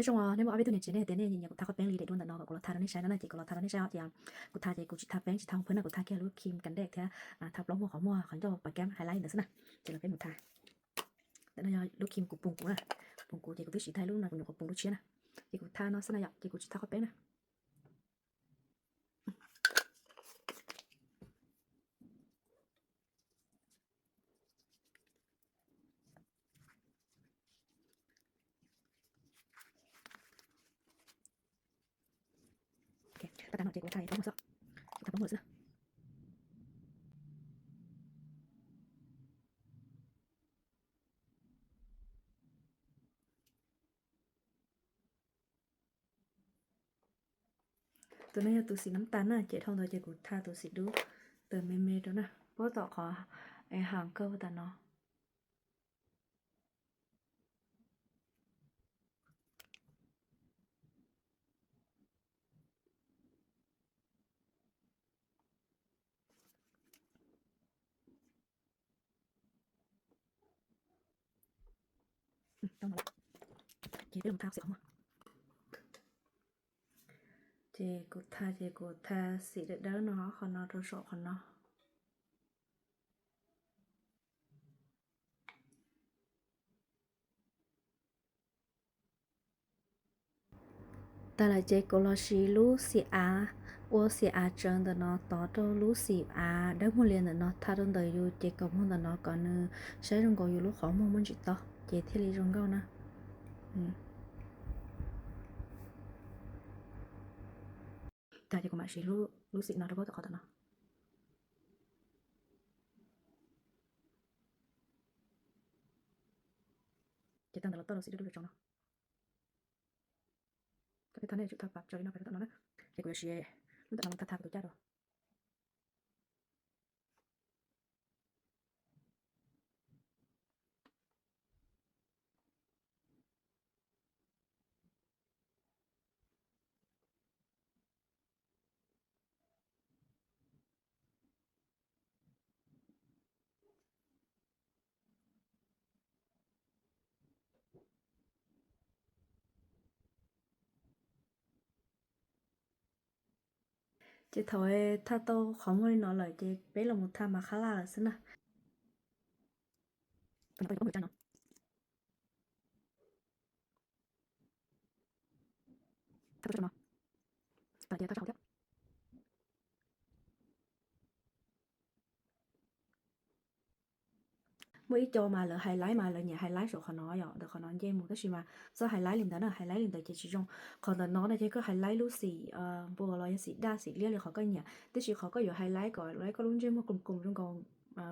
Nyob zoo, nej muaj ob peb tug niam tsev nej hais tias nej nyiam kuv tha qhov peeb li daim duab ntawm no kom kuv los tha rau nej saib no na, ces kuv los tha rau nej saib os. Ces kuv tha ces kuv tsis tha peeb tsis tha hoo phwb na, kuv tha kiag lub cream candle thiab tha plaub muag qhov muag qhov ncauj pas kab highlight ntawd xwb na. Ces los peb mus tha. Ntawm no yog lub cream kuv pum kuv na, pum kuv ces kuv twb siv tag lub no kuv nyuam qhuav pum lub tshiab na. Ces kuv tha no xwb na yom, ces kuv tsis tha qhov peeb na. Tha tas no ces kuv tha plaub muag xwb, tha plaub muag xwb na. Tus no yog tus xim nab tas na, ces dhau ntawd ces kuv tha tus xim dub tawm me me rau na, puab tom qhov es haam kawg tas no. Ces peb los tha xim qhov muag. Ces kuv tha ces kuv tha xim dawb dawb no qhov no rau saum qhov no. Tas lawm ces kuv los siv lub xim av, ua xim av tsawv ntawm no tov rau lub xim av dawb muag li ntawm no tha rau ntawm yus ces kaum muag ntawm no kom nws saib zoo nkaus yus lub qhov muag muaj ntsis to ces thiaj li zoo nkauj na. Tas ces kuv mam siv lub xim no rau puab tom qhov tom no. Ces tag ntawd los toj rau xim dub dub tsaus no. Koj pheej tha nej tsum tha pam tso li no pem rau tom no na. Ces kuv yuav siv lub ntawm no tha tha kuv tus caj rau. Ces thaum thaj tau qhov muag li no lawm ces peb los mus thaj mas khab laj lawm xwb na. Muaj ib co mas lawv highlight mas lawv nyiam highlight saum qhov no yom, ntawm qhov no nce mus, tab sis mas txhob highlight li ntawd na, highlight li ntawd ces tsis zoo. Qhov ntawm no no ces koj highlight lub xim npua los yog xim daj xim liab li qhov koj nyiam, tab sis qhov koj yuav highlight kom koj lub ntsej muag koom koom zoo nkaus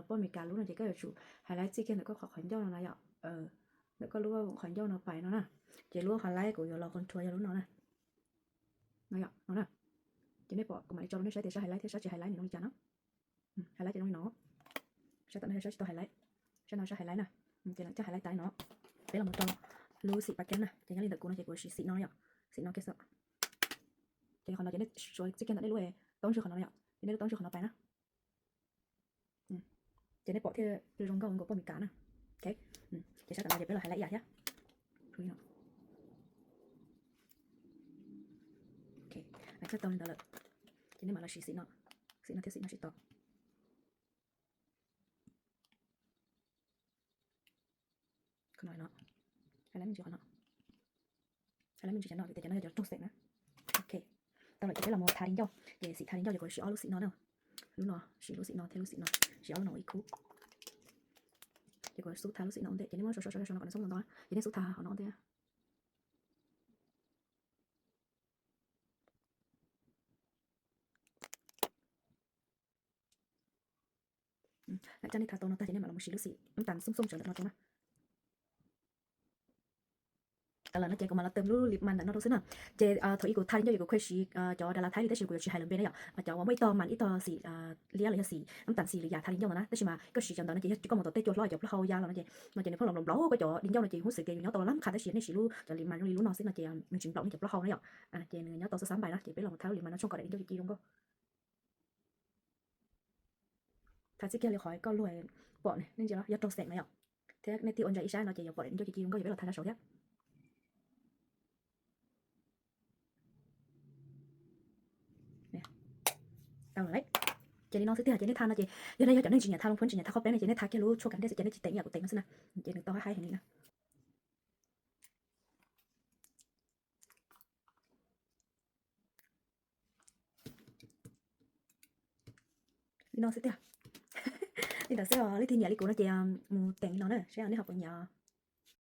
poj Amelikas lub no ces koj yuav tsum highlight txij kiag ntawm koj qhov qhov ncauj no na yom, ntawm koj lub qhov ncauj no pais no na. Ces lub highlight kuv yuav los contour yog lub no na. No yom, no na. Ces nej pom kuv mam li tso rau nej saib tias sab highlight thiab sab tsis highlight nws zoo li cas na. Highlight ces zoo li no. Sab tom no yog sab tsis tau highlight, sab no sab highlight na. Ces lawv coj highlight tas li no. Peb los mus rau lub xim pas kab na, ces nyob li ntawm kuv no ces kuv siv xim no yom, xim no kiag xwb. Ces qhov no ces nej suav txij kiag ntawm nej lub taub ntswg qhov no yom, ces nej lub taub ntswg qhov no pais na. Ces nej pom thiaj zoo nkauj nkaus poj Amelikas na. Ces sab tom no ces peb los highlight ib yam thiab. Highlight tau li ntawd lawm, ces nej mam los siv xim no, xim no thiab xim no sib tov. Qhov no, highlight me ntsis qhov no, highlight me ntsis cov no vim tias cov no yog cov rooj xeem na. Ok, tau lawm ces peb los mus tha di ncauj, ces xim tha di ncauj ces kuv siv ob lub xim no na. Lub no, siv lub xim no thiab lub xim no, siv ob lub no ua ib khub. Ces kuv xub tha lub xim no ua ntej, ces nej muab sau sau sau no kom nws xub ntau ntau, ces nej xub tha qhov no ua ntej. Lawv coj nej tha tau no tag ces nej mam los mus siv lub xim nab tas xub xub tsawv ntawm no rau na. Tas lawm no ces kuv mam los tawm lub lip mas ntawm no rau xwb na. Ces thaum ub kuv tha di ncauj ces kuv khuv siv cov das las thaib li tab sis kuv yuav tsis hais lawv npe na yom, cov uas muaj ib tog mas ib tog xim liab los yog xim nab tas xim lwm yam tha di ncauj ntawd na, tab sis mas koj siv cov ntawd no ces yog koj mus tom tej cua hlob cov plaub hau ya los no ces, no ces nws pheej los nplaum nplaum koj cov di ncauj no ces huv xwm tias yus nyob tau los lab qha tab sis nej siv lub cov lip mas zoo li lub no xwb no ces nws tsis nplaum nej cov plaub hau na yom. Ces nws nyob tau xwb xab npais na, ces peb los mus tha lub lip mas no tshooj kom daim di ncauj ci ci zoo nkauj. Tha txij kiag li qhov koj luag pom ne, nej ntsia los yog rau xeem na yom, thiab nej tig ua ntsa ib sab no ces yuav pom daim di ncauj ci ci zoo nkauj, ces peb los tha sab saud thiab. Ces li no xwb tiag. Ces nej tha no ces yog nej yog cov neeg tsis nyiam tha loo phuab, tsis nyiam tha qhob pleb no ces nej tha kiag lub tshuaj kav dej xwb ces nej tsis tev ib yam kuv tev no xwb na. Ces nws tau haib heev li na. Li no xwb tiag. Li ntawd xwb os, leej twg nyiam li kuv no ces mus teem li no na, seb nej ho puas nyiam.